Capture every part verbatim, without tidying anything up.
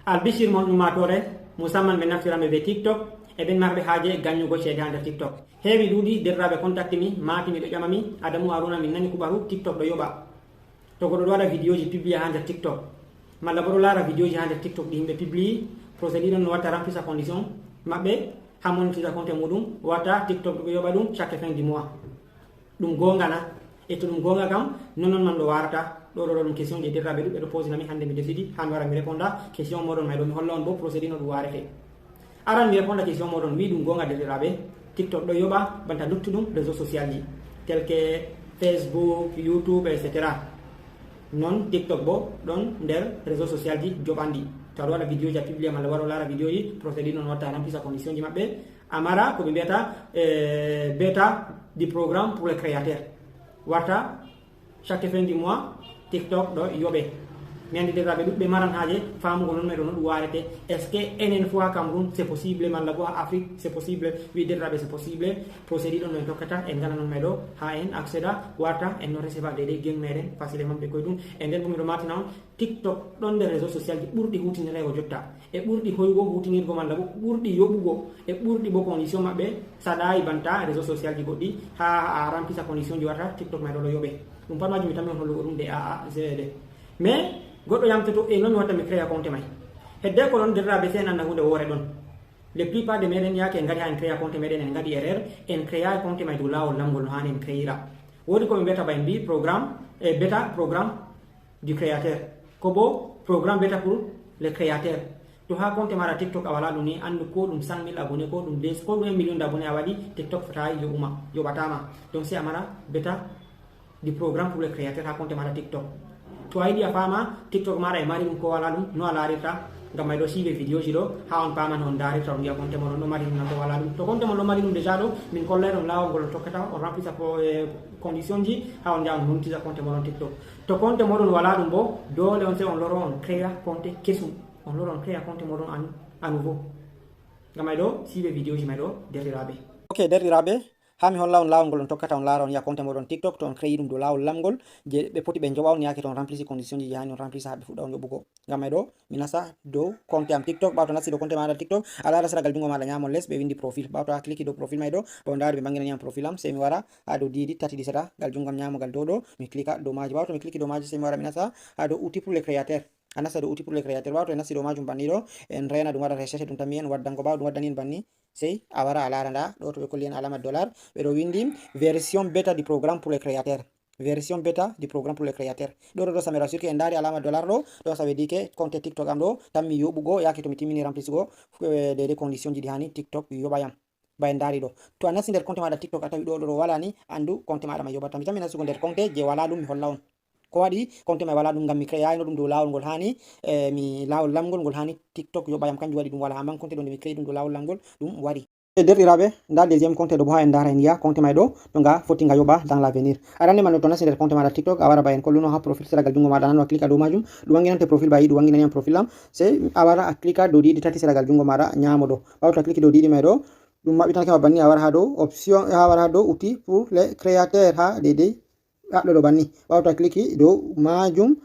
Albishir mon ummaatoore, musamman ɓe naftiranɓe be TikTok, e ɓen marɓe haaje gannyugo ceede haa nder TikTok. Heewi ɗuuɗi derɗiraaɓe kontakti mi, maati mi ɗo ƴama mi, "Adamu Haruna, min nani kubaru TikTok ɗo yoɓa." To goɗɗo ɗo waɗa videoji publia haa nder TikTok, malla bo ɗo laara videoji haa nder TikTok ɗi yimɓe publie, procédure on no watta remplisa condition maɓɓe haa monitisa compte muɗum, watta TikTok ɗo yoɓa ɗum chaque fin du mois. Ɗum goonga na? E to ɗum goonga kam, non non man ɗo waarata. Ɗo ɗo ɗo ɗum question je derɗiraaɓe ɗuɗɓe ɗo posina mi, hande mi desidi haa mi wara mi réponda question moɗon may ɗo, mi holla on bo procédure no ɗum waarete. Aran mi réponda question moɗon, mi ɗum goonga derɗiraaɓe, TikTok ɗo yoɓa banta luttuɗum réseau social ji, tel que Facebook, YouTube, et cetera. Non TikTok bo ɗon nder réseau social ji joɓanɗi. To aɗo waɗa videoji a publia malla waro laara videoji, procédure non watta remplisa condition ji maɓɓe. A mara ko ɓe mbiyata, eh, bêta du programme pour les créateurs. Warta chaque fin du mois, TikTok ɗo yoɓe. Mi andi derɗiraaɓe ɗuɗɓe maran haaje faamugo non may ɗo no ɗum waarete. Est-ce que enen fo haa Cameroun c'est possible, malla bo haa Afrique c'est possible? Wi derɗiraaɓe c'est possible. Procédure ɗon no en tokkata, en ngala non may ɗo haa en accéda, warta en no receva deydey geng meɗen facilement ɓe koye ɗum. E nden bo miɗo matina on, TikTok ɗon nder réseau social ji ɓurɗi hutinirego jotta, e ɓurɗi hoygo hutinirgo malla bo ɓurɗi yoɓugo, e ɓurɗi bo condition maɓɓe saɗayi banta réseau social ji goɗɗi, haa a remplisa condition ji warta TikTok may ɗo ɗo yoɓe. Ɗum pat majum mi tammi on hollugo ɗum de A A Z D. Mais goɗɗo yamtoto, "E non mi watta mi créa compte may?" Hedde ko ɗon derɗiraaɓe, sey en anda huunde woore ɗon. Les plupart de meɗen yaake en ngari haa en créa compte meɗen, en ngaɗi erreur, en créa compte may dow laawol lamngol no haani en créira. Woodi ko ɓe mbiyata ba en mbi programme, e bêta programme du créateur, ko bo programme bêta pour les créateurs. To haa compte maɗa TikTok a wala ɗum ni, andu ko ɗum cinq mille abonnés, ko ɗum deux, ko ɗum un million d'abonnés a waɗi, TikTok fota yoɓuma, yoɓatama. Donc si a mara bêta du programme pour les créateurs haa compte maɗa TikTok. To a yiɗi a faama TikTok maɗa e mari ɗum ko wala ɗum, no a laarirta? Ngam may ɗo siibe videoji ɗo haa on paama no on ndaarirta, on ngi'a compte moɗon ɗo mari ɗum na ko wala ɗum. To compte mon ɗo mari ɗum déjà ɗo, min kollay ɗon laawol ngol on tokkata, on remplisa po-, eh, condition ji haa on njaha on monitisa compte moɗon TikTok. To compte moɗon wala ɗum bo, doole on sey on loro on créa compte kesum. On loro on créa compte moɗon à, à nouveau. Ngam may ɗo siibe videoji may ɗo derɗiraaɓe. Ok derɗiraaɓe, haa mi holla on laawol ngol on tokkata on laara on yi'a compte moɗon TikTok to on créi ɗum dow laawol lamngol je ɓe poti ɓe njoɓa on yaake to on remplisi condition ji je haani on remplisa haa ɓe fuɗɗa on yoɓugo. Ngam may ɗo mi nasta dow compte am TikTok. Ɓaawo to nasti dow compte maɗa TikTok, a laara sera gal jungo maɗa nyaamo les ɓe windi profil. Ɓaawo to a cliki dow profil may ɗo, ɓe o ndaari ɓe mbanginani am profil am, sey mi wara haa dow diidi tati ɗi sera gal jungo am nyaamo gal dow ɗo, mi clika dow maaji. Ɓaawo to mi cliki dow maaji, sey mi wara mi nasta haa dow outil pour les créateurs. A nasta dow outil pour les créateurs. Ɓaawo to en nasti dow maajum banni ɗo, en reena ɗum waɗa recherche, ɗum tammi en waddango. Ɓaawo ɗum waddani en banni, sey a wara a laara nda ɗo to ɓe kolli en alama dollar, ɓe ɗo windi version bêta du programme pour les créateurs. Version bêta du programme pour les créateurs. Ɗo ɗo ɗo samira surki en ndaari alama dollar ɗo, ɗo sawe dike compte TikTok am ɗo, tammi yoɓugo yaake to mi timmini remplisigo, eh, deydey condition ji ɗi haani TikTok yoɓa yam. Ba en ndaari ɗo. To a nasti nder compte maɗa TikTok a tawi ɗo ɗo ɗo wala ni, andu compte maɗa ma yoɓata. Mi tammi nastugo nder compte je wala ɗum mi holla on. Ko waɗi compte may wala ɗum ngam mi créayno ɗum dow laawol ngol haani, eh, mi laawol lamngol ngol haani TikTok yoɓa yam, kanjum waɗi ɗum wala. Amman compte ɗo nde mi créi ɗum dow laawol lamngol ɗum wari. E derɗiraaɓe, nda deuxième compte ɗo bo haa en ndaara en yi'a compte may ɗo to nga foti nga yoɓa dans l'avenir. Arande man ɗo to nasti nder compte maɗa TikTok a wara ba en kolluno haa profil sera gal jungo maɗa nano a clika dow majum. Ɗum wanginante profil ba yi ɗum wanginani am profil am. Sey a wara a clika dow diidi tati sera gal jungo maɗa nyaamo ɗo. Ɓaawo to a cliki dow diidi may ɗo, ɗum maɓɓitanake ma banni a wara haa dow option, a wara haa dow outil pour les créateurs haa deydey haɗɗo ɗo banni. Ɓaawo to a cliki dow majum,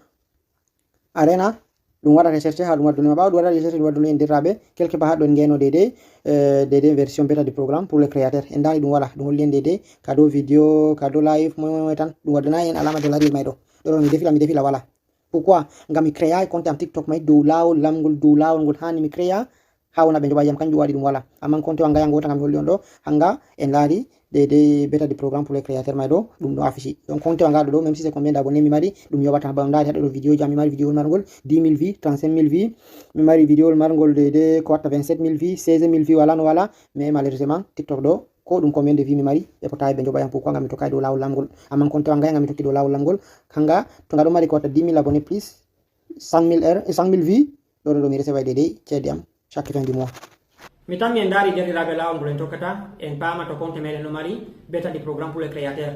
a rena ɗum waɗa recherche haa ɗum waddunima. Ɓaawo ɗum waɗa recherche ɗum waddunima en derɗiraaɓe, quelque part haɗɗo en ngeno deydey, eh, deydey version bêta du programme pour les créateurs. En ndaari ɗum wala, ɗum holli en deydey ka dow video, ka dow live, moy moy moy tan. Ɗum waddanayi en alama dollariyel may ɗo. Ɗo ɗo mi defila, mi defila wala. Pourquoi? Ngam mi créayi compte am TikTok may dow laawol lamngol, dow laawol ngol haani mi créa. Haa wona ɓe njoɓa yam, kanjum waɗi ɗum wala. Amman compte wa nga ya ngoota nga mi holli on ɗo, hanga en laari deydey bêta du programme pour les créateurs may ɗo, ɗum ɗo affiche. Donc compte wa nga ɗo ɗo, même si c'est combien d'abonnés mi mari, ɗum yoɓata. Ba on ndaari haɗo ɗo video ji am, mi mari video marngol dix mille vues, trente-cinq mille vues, mi mari video marngol deydey ko watta vingt-sept mille vues, seize mille vues, wala no wala, mais malheureusement TikTok ɗo, ko ɗum combien de vues mi mari, ɓe potayi ɓe njoɓa yam. Pourquoi? Ngam mi tokkayi dow laawol lamngol. Amman compte wa nga ya ngam mi tokki dow laawol lamngol, hanga to nga ɗo mari ko watta dix mille abonnés plus cent mille heures, cent mille vues, ɗo ɗo ɗo mi recevay deydey ceede am chaque fin du mois. Mi tammi en ndaari derɗiraaɓe laawol ngol en tokkata, en paama to compte meɗen no mari bêta du programme pour les créateurs.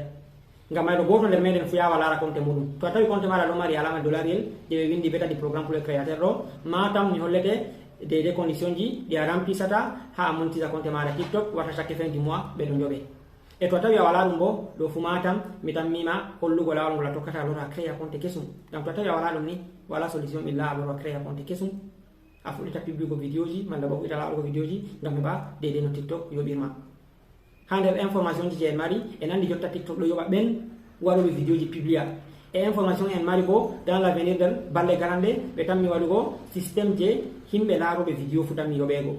Ngam may ɗo gooto nder meɗen fuu yaawa laara compte muɗum. To a tawi compte maɗa no mari alama dollariyel je ɓe windi bêta du programme pour les créateurs ɗo, ma tam mi hollete deydey condition ji ɗi a ramplisata haa a monitisa compte maɗa TikTok warta chaque fin du mois ɓe ɗo njoɓe. E to a tawi a wala ɗum bo, ɗo fuu ma tam mi tammi ma hollugo laawol ngol a tokkata a lora a créa compte kesum. Ngam to a tawi a wala ɗum ni, wala solution illa a lora a créa compte kesum. A fuɗɗita publiyugo vidéo ji malla bo a fuɗɗita laarugo vidéo ji ngam heɓa deydey no TikTok yoɓirma. Haa nder information ji jey en mari, en anndi jotta TikTok ɗo yoɓa ɓen waɗooɓe vidéo ji publiya. E information en mari bo, dans l'avenir, nder balɗe garanɗe, ɓe tammi waɗugo système jey himɓe laarooɓe vidéo fu tammi yoɓeego.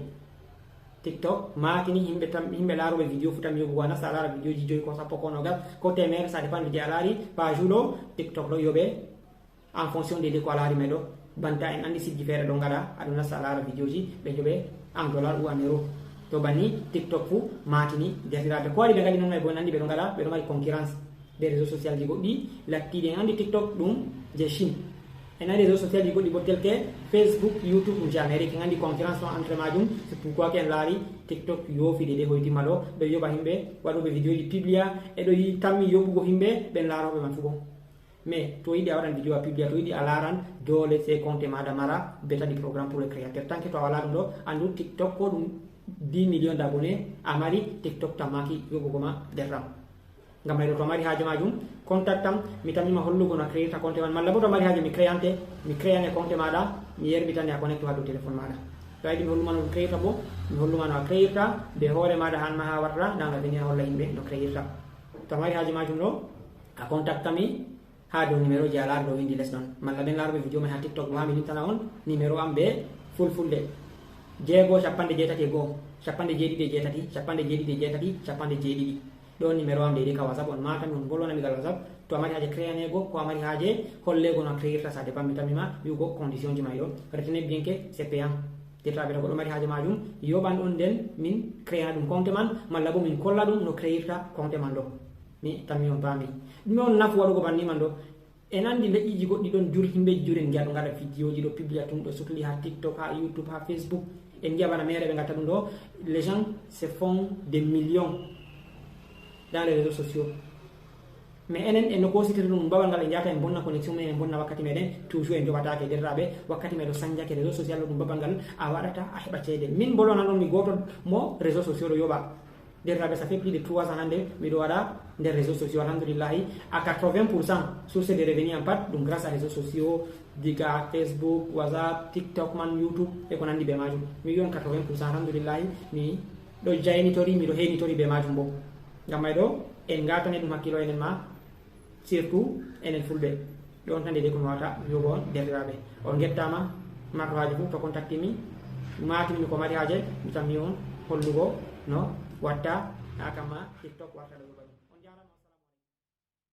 TikTok maakini himɓe tam-, himɓe laarooɓe vidéo fu tammi yoɓugo, a nasta a laara vidéo ji joyi ko sappo ko nogas ko teemeɗɗe, ça dépend de jey a laari page ɗo TikTok ɗo yoɓe. En fonction de, de ko a laari may ɗo, banta en anndi site ji feere ɗo ngaɗa, a ɗo nasta a laara vidéo ji, ɓe joɓe en dollar ou en euro. To banni TikTok fu maatini derɗiraaɓe. Ko waɗi ɓe ngaɗi non may bo, en anndi ɓe ɗo ngaɗa, ɓe ɗo mari concurrence des réseaux social ji goɗɗi, lattiiɗi en anndi TikTok ɗum jey Chine. En anndi réseaux social ji goɗɗi bo tel que Facebook, YouTube ɗum jey Amérique, en anndi concurrence ɗon entre maajum. C'est pourquoi que en laari TikTok yoofi de, de hoytima ɗo, ɓe yoɓa himɓe waɗooɓe vidéo ji publiya, e ɗo yi-, tammi yoɓugo himɓe ɓen laarooɓe man fu bo. Mais to yiɗi a waɗan vidéo a publia, to yiɗi a laaran, doole sey compte maaɗa mara beta ɗi programme pour le créateur. Tant que to a walaa ɗum ɗo, anndu TikTok ko ɗum dix millions d'abonnés a mari, TikTok tammaaki yoɓugo ma nder ɗam. Ngam may ɗo to a mari haaje maajum, contact am, mi tammi ma hollugo no a créirta compte man, malla bo to a mari haaje mi créante, mi créane compte maaɗa, mi yerɓitane a connecte haa dow téléphone maaɗa. To a yiɗi mi holluma no ɗum créirta bo, mi holluma no a créirta be hoore maaɗa, haan ma haa warta, ndaa nga bini a holla himɓe no créirta. To a mari haaje maajum ɗo, a contacta mi haa dow numéro ji a laari ɗo winndi les ɗon. Malla ɓen laarooɓe vidéo may haa TikTok ɗo haa mi limtana on numéro am be fulfulde. Jeego, cappanɗe jeetati e go'o, cappanɗe jeeɗiɗi e jeetati, cappanɗe jeeɗiɗi e jeetati, cappanɗe jeeɗiɗi. Ɗo numéro am deydey ka WhatsApp, on maata mi, on bolwana mi gal WhatsApp. To a mari haaje créaneego, ko a mari haaje holleego no a créirta, ça dépend, mi tammi ma wi'ugo condition ji may ɗo. Retenez bien que c'est payant. Derɗiraaɓe, to goɗɗo mari haaje maajum, yoɓan on, nden min créana ɗum compte man, malla bo min kolla ɗum no créirta compte man ɗo. Mi tammi on paami. Ɗume on nafu waɗugo banni man ɗo? En anndi leƴƴiiji goɗɗi ɗon jur himɓeeji jur en ngi'a ɗo ngaɗa vidéoji ɗo publia tum ɗo sukli haa TikTok, haa YouTube, haa Facebook. En ngi'a bana meere ɓe ngatta ɗum ɗo. Les gens se font des millions dans les réseaux sociaux. Mais enen en no kositiri ɗum babal ngal en njahata en bonna connexion men, en bonna wakkati meɗen, toujours en joɓataake derɗiraaɓe, wakkati meɗo sanjake, réseau social ɗo ɗum babal ngal a waɗata a heɓa ceede. Min bolwana ɗon mi gooto mo réseau sociaux ɗo yoɓa. Derɗiraaɓe, ça fait plus de trois ans hannde miɗo waɗa nder réseau sociaux, alhamdulillahi, à quatre-vingts pour cent source de revenu am pat ɗum grâce à réseau sociaux, diga Facebook, WhatsApp, TikTok man, YouTube e ko nanndi be maajum. Mi wi'on quatre-vingts pour cent, alhamdulillahi, mi ɗo jaynitori, miɗo heynitori be maajum bo. Ngam may ɗo en ngaatane ɗum hakkilo enen ma, surtout enen fulɓe. Ɗon tan deydey ko mi wawata wi'ugo on, derɗiraaɓe. On ngettaama, marɗo haaje fu to contacti mi, maatini mi ko mari haaje, mi tammi on hollugo no watta haa kamma TikTok warta ɗo yoɓani.